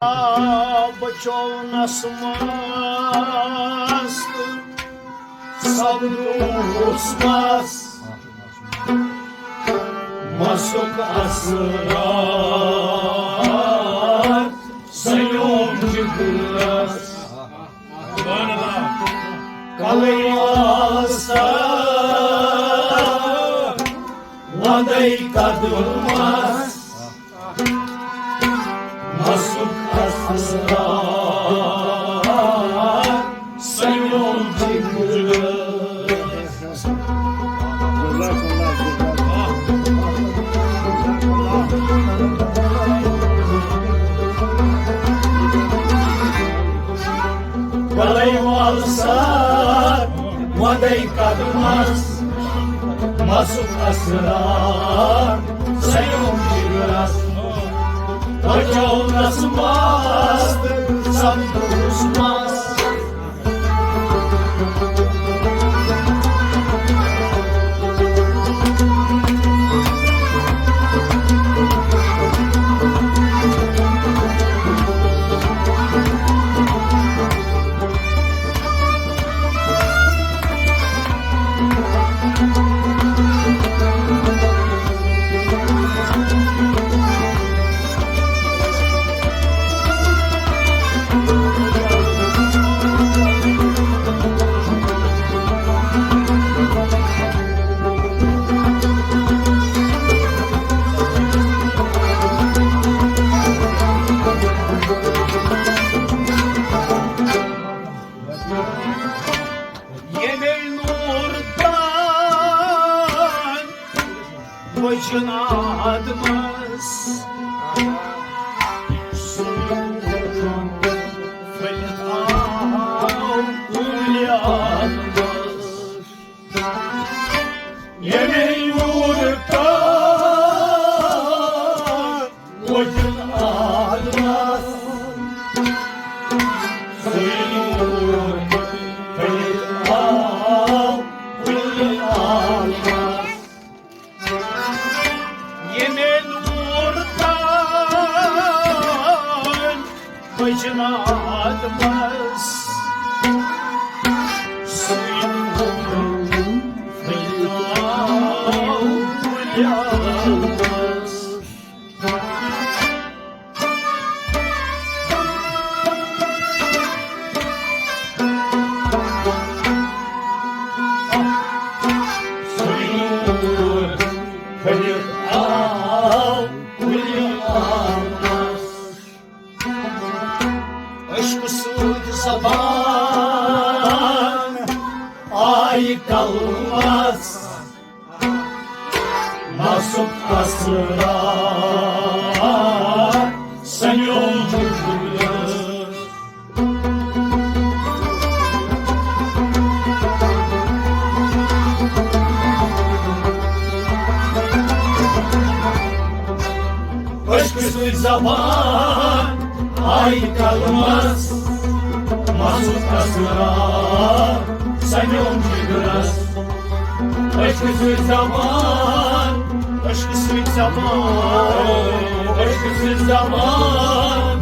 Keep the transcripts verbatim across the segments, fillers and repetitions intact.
بچوونس مست سپدوس مس، مسُک اسرار سیوم جگرس۔ کلے واسطہ وندے قدمس، مسُک اسرار سیوم جگرس۔ گلے وال سار، وندے قدمس، مسُک اسرار سیوم جگرس۔ بچوونس مست سپدوس مس۔ ییٚمے نوٗر تام وٕچھُن آدمس، سُہ نوٗر پھٔلِتھ آو کُلہِ آدمس۔ ییٚمے نوٗر تام وٕچھُن آدمس، سُے نوٗر پھٔلِتھ آو کُلہِ آدمس۔ ییٚمے نوٗر تام وٕچھُن آدمس، سُے نوٗر پھٔلِتھ آو کُلہِ آدمس۔ سُے نوٗر پھٔلِتھ آو کُلہِ آدمس۔ عشقہٕ سۭتۍ زبان آیہِ قلمس، مسُک اسرار سیوم جگرس۔ عشقہٕ سۭتۍ زبان آیہِ قلمس، مسُک اسرار سیوم جگرس۔ عشقہٕ سۭتۍ زبان، عشقہٕ سۭتۍ زبان، عشقہٕ سۭتۍ زبان۔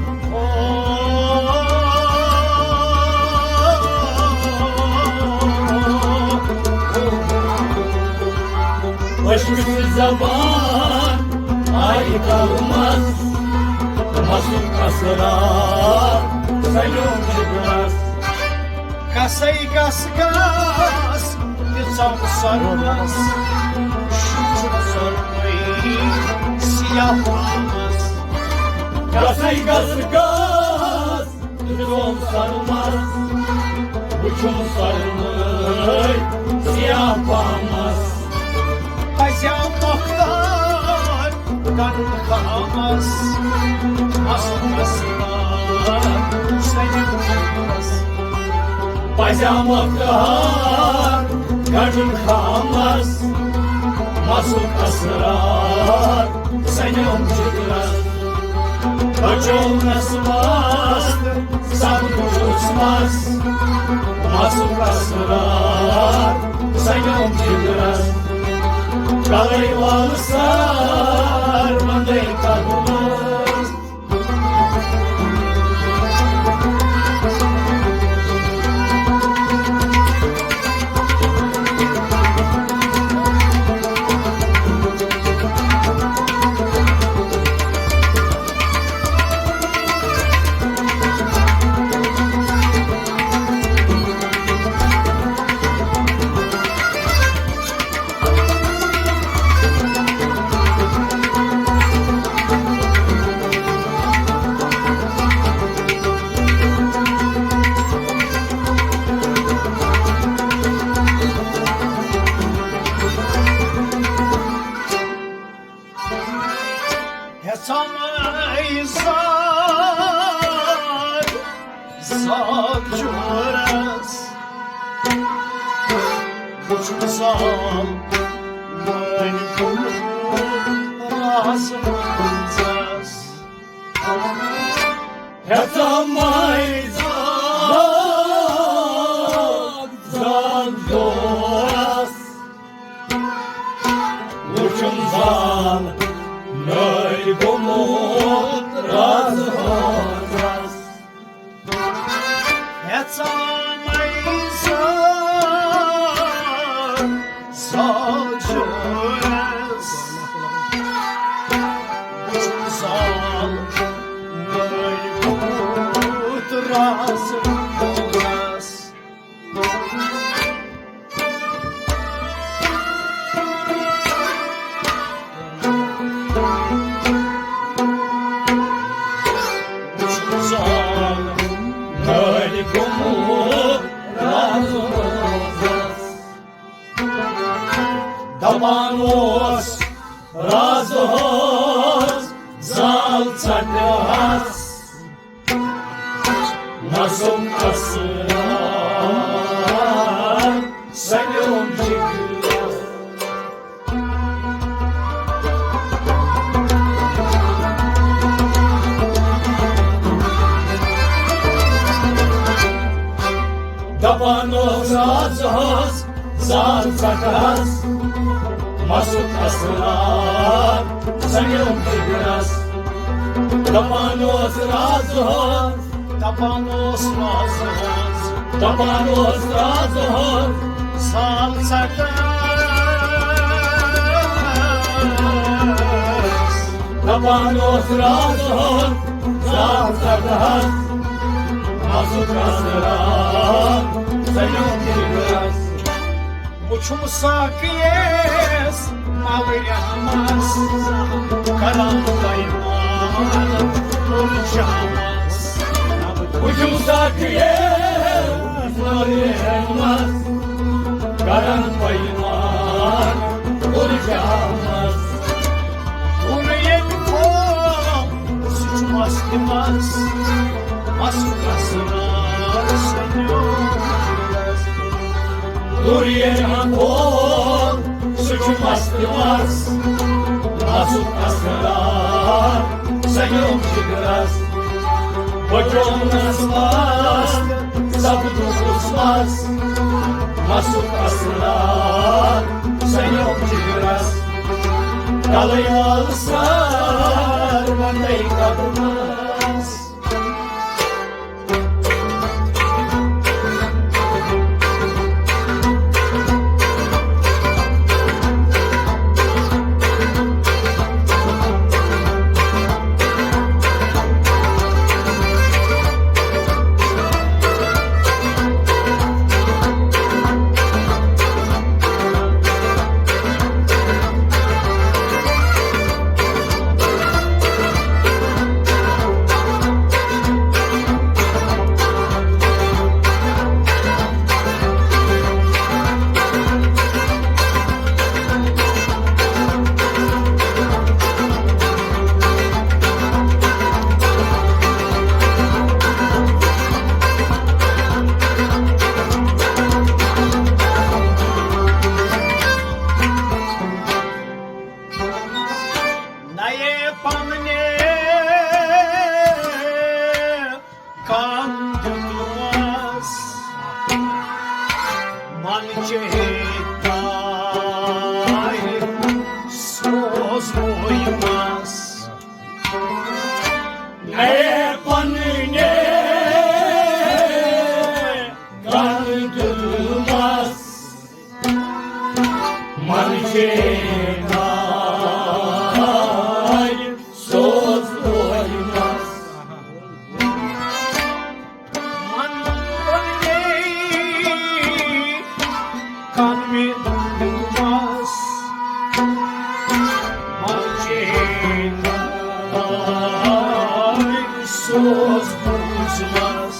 عشقہٕ سۭتۍ زبان آیہِ قلمس، مسُک اسرار سیوم جگرس۔ گژھے گژھ گژھ تہِ ژم سرمس، شُر سرمے سیاہ پہمس۔ گژھے گژھ گژھ تہِ ژم سرمس، وُچھُم سرمے سیاہ پہمس۔ پزیو مۄختار کرُن خامس، مسُک اسرار سیوم جگرس۔ پزیو مۄختار کرُن خامس، مسُک اسرار سیوم جگرس۔ بچوونس مست سپدوس مس، مسُک اسرار سیوم جگرس۔ کلے وال سار وندے قدمس۔ زال نٲلۍ گوٚمُت رازٕ منٛزس۔ ہیژا ماے زاگ زاگ دورس، وُچھُم زال نٲلۍ گوٚمُت رازٕ منٛزس۔ ہیژا ماے زاگ زاگ دورس، وُچھُم زال نٲلۍ گوٚمُت رازٕ منٛزس۔ وُچھُم زال نٲلۍ گوٚمُت رازٕ منٛزس۔ دپان اوس رازٕ ہٲنز زال ژٹہٕ ہس، نسُک اسرار سنیوم جگرس۔ دپان اوس رازٕ ہٲنز زال ژٹہٕ ہس، مسُک اسرار سنیوم جگرس۔ دپان اوس رازٕ ہٲنز، دپان اوس رازٕ ہٲنز، دپان اوس رازٕ ہٲنز زال ژٹہٕ ہس۔ دپان اوس رازٕ ہٲنز زال ژٹہٕ ہس، مسُک اسرار سنیوم جگرس۔ وُچھُم ساقیَس مَلہٕ رحمس، کران پیمانہٕ گُل جامس۔ وُچھُم ساقیَس مَلہٕ رحمس، کران پیمانہٕ گُل جامس۔ گُل ییٚلہِ کھول، سُہ چھُ مستہِ منٛز، مسُک اسرار سنیوم جگرس۔ گُل ییٚلہِ کھول، سُہ چھُ مستہِ منٛز، مسُک اسرار سنیوم جگرس۔ بچومس مست سپدُس مس، مسُک اسرار سنیوم جگرس۔ کلہٕ وال سر وندے قدمس۔ نَیے پننہِ کم دیُتمس، من چہے تاے سوز وویمس۔ نَیے پننہِ کم دیُتمس، من چہے تاے سوز وویمس۔ من پننہِ قدمہِ دیُتمس، من چہے تاے سوز بوٗزمس۔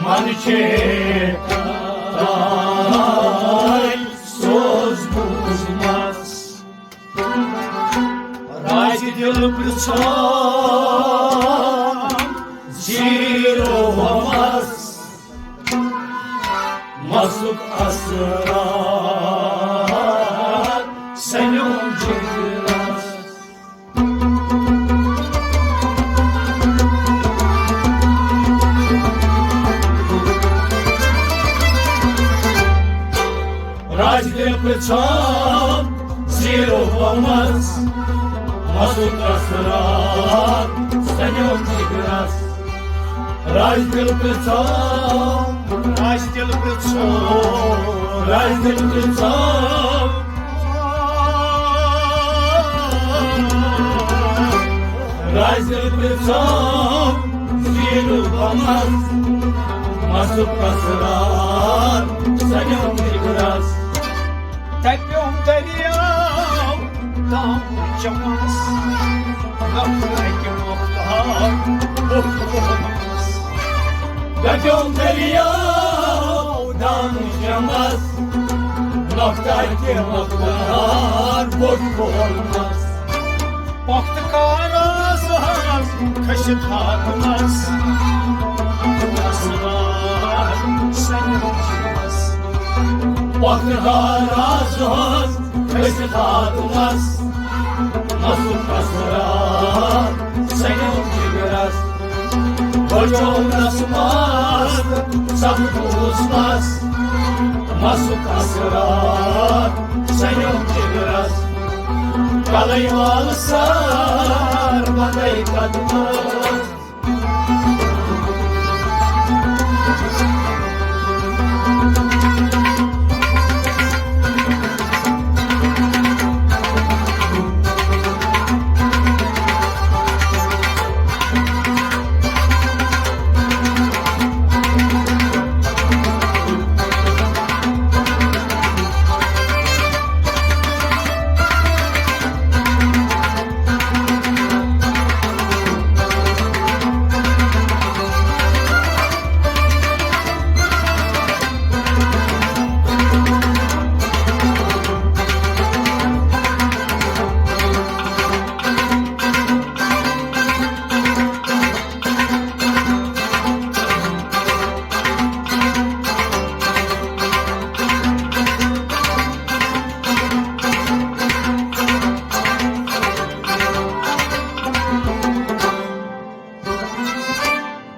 من چہے تاے سوز بوٗزمس۔ راجہِ سرار سنیوم جگرس۔ راج دل پرژھان زیٖرو بمس، مسُک اسرار سنیوم جگرس۔ راج دل پرژھان، راج دل پرژھان، راج دل پرژھان، راج دل پرژھان زیٖرو بمس، مسُک اسرار سنیوم جگرس۔ دپیوم دریاو دام چمس، نفرٕ اکہِ مۄختار بوٚٹھ ووٚنمس۔ دپیوم دریاو دام چمس، نفرٕ اکہِ مۄختار بوٚٹھ ووٚنمس۔ پۄختہٕ کار آز حظ کھٔسِتھ ہاتمس، اسرار سنیوم جگرس۔ پۄختہٕ کار آز حظ کھٔسِتھ ہاتمس، مسُک اسرار سنیوم جگرس۔ بچوونس مست سپدوس مس، مسُک اسرار سنیوم جگرس۔ کلے وال سار بدے قدمس۔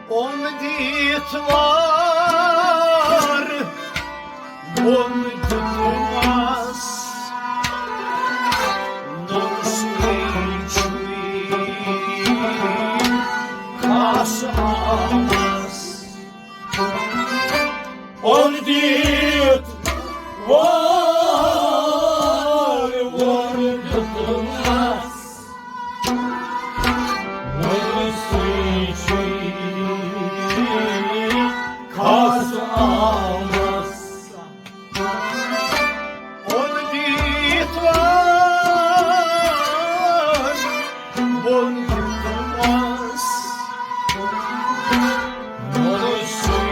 اوٚن دِتھ وار، بۄن دیُتمس، نوٚن سُے چھُے خاص آمس۔ اوٚن دِتھ وار، بۄن دیُتمس، وۄنۍ سُے چھُے خاص آمس۔ اوٚن دِتھ وار، بۄن دیُتمس، وۄنۍ سُے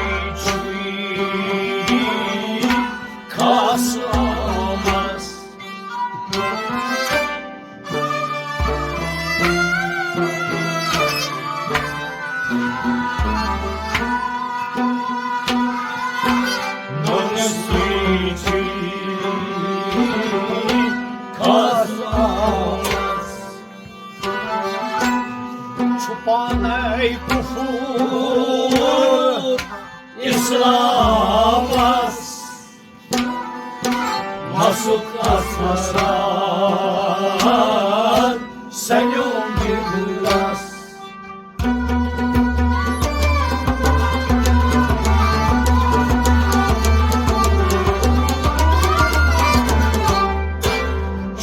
چھُے خاص آمس۔ چھُ پانے کفر اسلامس، مسُک اسرار سنیوم جگرس۔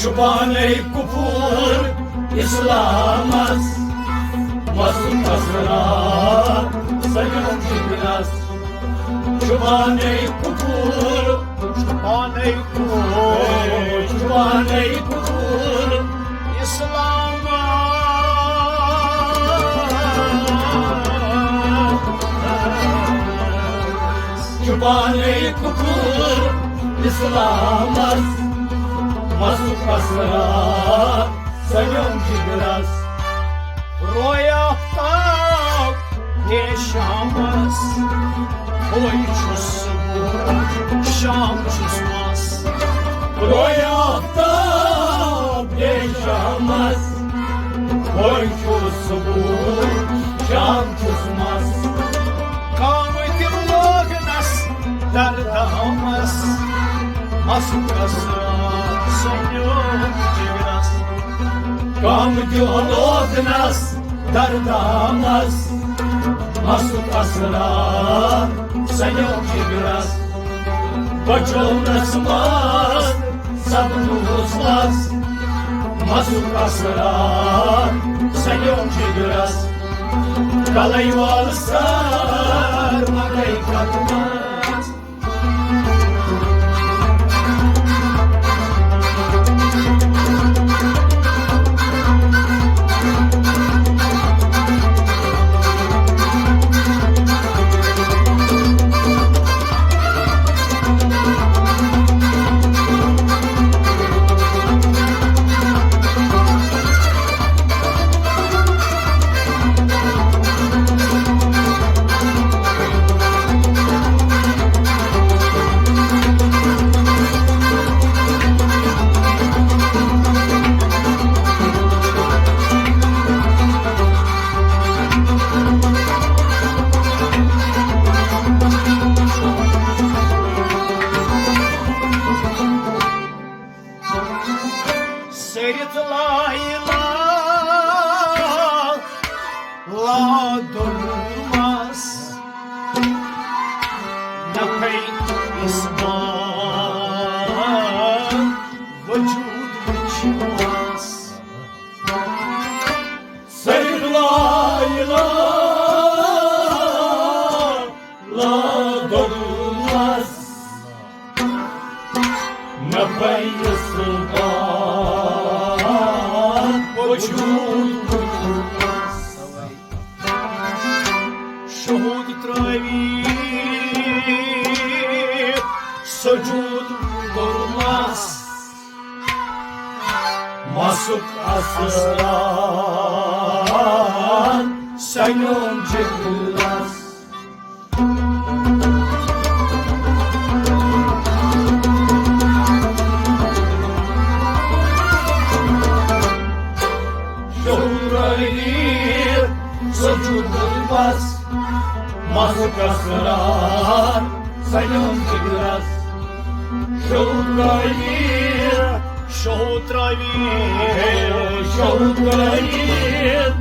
چھُ پانے کفر اسلامس، مسُک اسرار سنیوم جگرس۔ چھُ پانے کفر، چھُ پانے کفر، چھُ پانے کفر اسلام۔ چھُ پانے کفر اسلامس، مسُک اسرار سنیوم جگرس۔ روے آفتاب دے شامس، ہوے چھُس شام چھُس مَس، روے آفتاب بیٚیہِ شامَس، وۄنۍ چھُس صبحُک، شام چھُس مَس۔ کامہٕ تہِ لوگنَس دردامَس، مَسُک اثرات سَنیوم جِگرَس۔ کامہٕ تہِ لوگنَس دردامَس، مَسُک اثرات سَنیوم جِگرَس۔ بچوونس مَس، سپدوس مَس، مَسُک اثرات سَنیوم جِگرَس۔ کلے وال سر مگے کتھ مَس۔ سٔرِتھ لایلا لادُن مَس، نفے اثبات وجود وٕچھ مَس۔ سٔرِتھ لایلا لادُن مَس، نفے اثبات وجود وٕچھ مَس۔ شہوٗد ترٲوِتھ سجود کوٚر مَس، مَسُک اثرات سَنیوم جِگرَس۔ شہوٗد ترٲوِتھ سجود کوٚر مَس، مَسُک اثرات سَنیوم جِگرَس۔ شہوٗد ترٲوِتھ، شہوٗد ترٲوِتھ، شہوٗد ترٲوِتھ۔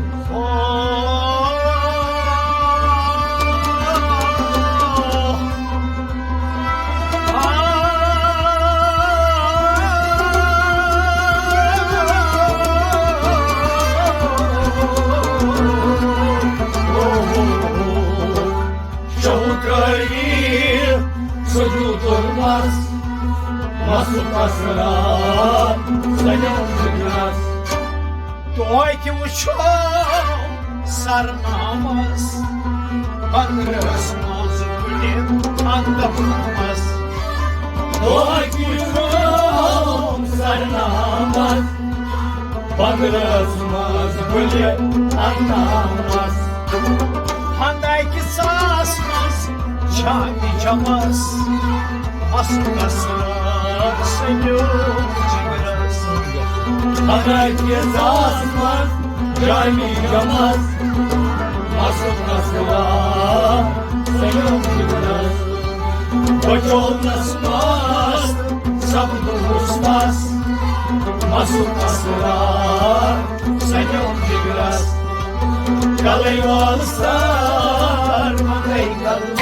شہوٗد ترٲوِتھ سجود کوٚر مَس، مَسُک اثرات سَنیوم جِگرَس۔ توتہِ وٕچھو سرنامس، بندرس منٛز کُلٮ۪ن اندامس۔ توتہِ وٕچھو سرنامس، بندرس منٛز کُلٮ۪ن اندامس۔ ہنداکہِ ژاس منٛز جامِ جمس، مَسُک اثرات سَنیوم جِگرس۔ ہنداکہِ ژاس منٛز جامِ جمس، مَسُک اثرات سَنیوم جِگرس۔ بچوونس مَس، سپدوس مَس، مَسُک اثرات سَنیوم جِگرس۔ کلے وال سر مگے کتھ مَس۔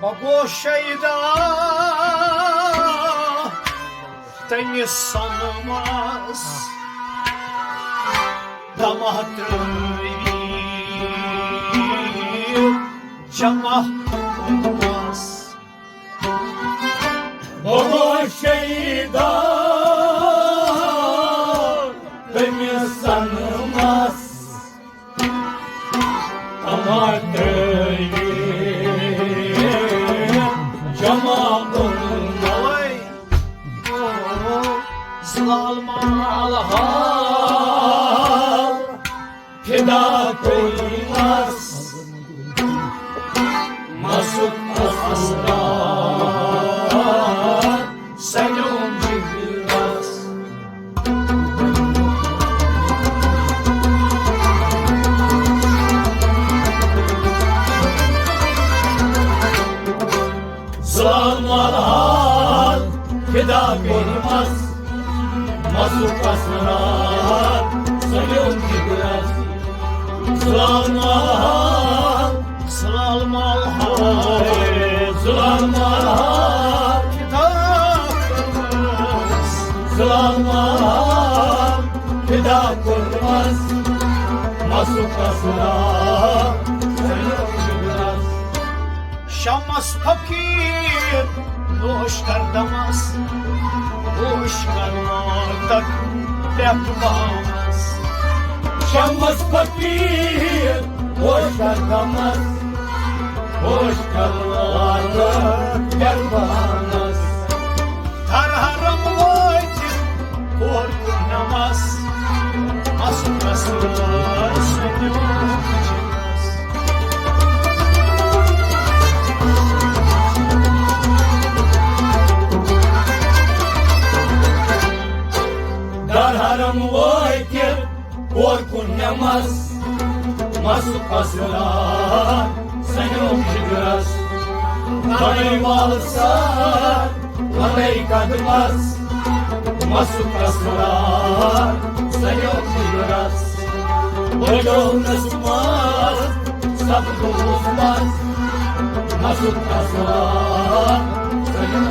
بہٕ گوس شیدا تٔمِس سۄنہٕ مَس، دمہ ترٲوِتھ جمع کوٚرمَس۔ بہٕ گوس شیدا تٔمِس سۄنہٕ مَس، دمہ ترٲوِتھ جمع کوٚرمَس۔ زلال مال حال فدا کوٚرمَس، مَسُک اصلار سَلیوم جگرس۔ زلال مال حال فدا کوٚرمَس، مَسُک اصلار سَلیوم جگرس۔ زلال مال حال، زلال مال حال، زلال مال حال فدا کوٚرمَس، زلال مال حال فدا کوٚرمَس، مَسُک اصلار سَلیوم جگرس۔ شمس فقیر نوش کر دمس، ہوش کر واتک پرٛٮ۪تھ پانس۔ شمس فقیر ہوش کر دمس، ہوش کر واتک پرٛٮ۪تھ پانس۔ در حرم وٲتِتھ کوٚر نمس، مَسُک اصلار سَلیوم جگرس۔ در حرم وٲتِتھ کوٚر نمس، مَسُک اصلار سَلیوم جگرس۔ تنے وال سار، تنے قدمس، مَسُک اصلار سَلیوم جگرس۔ بچوونس مَس، سپدوس مَس، مَسُک اصلار سَلیوم